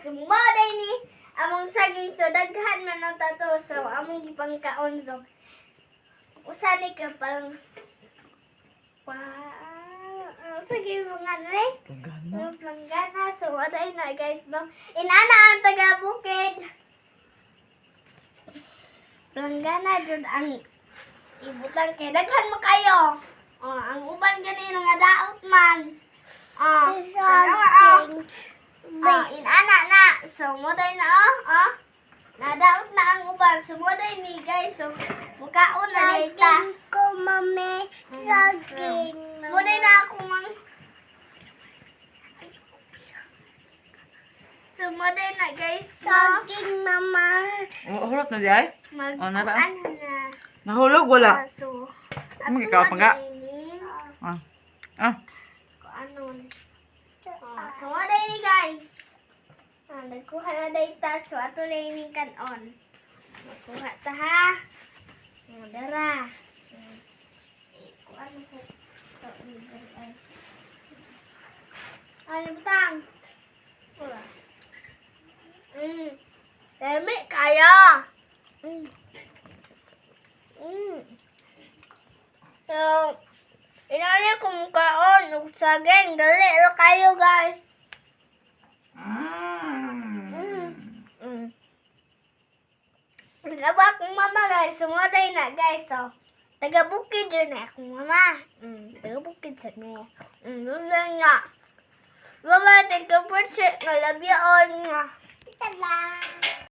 So mao day ni among saging. So daghan man ang tato. So among gipangkaon. So usa ni ka parang pa sige mga ano eh. Planggana. Yung planggana. So aday na, guys, no. Inana ang taga bukid. Planggana jud ang ibutang kay daghan mo kayo. Oh, ang uban gani nga daot man. Oh, tanawa, oh. Oh, inana na. So moday na, oh, oh. Nadaot na ang uban. So moday ni, guys. So mukaon na data. Saging ko, mami. Saging. Moday na ako mang. So moday na, guys. No? Saging, mama. Oh, hulot na di ay? Mag Oh, nara. ano na. Nahulog wala. Ah, so Ano, ikaw pa nga? Ah. Ah. Ano? Oh, so moday ni, guys. Ah, nagkuha na data. So ato na yung kanon. Nagkuha ta ha. Oh, dara. Eh, kuha na ko. Ito, ay. Ano butang? Wala. Lami kaya. So, inani kong kaon ug saging. Dali ra kayo, guys. Naba akong mama, guys. Sumuday na, guys. So, taga bukid yun na akong mama. Taga bukid sa niya. Yun lang nga. Bye-bye. Thank you for watching. I love you all. Tada.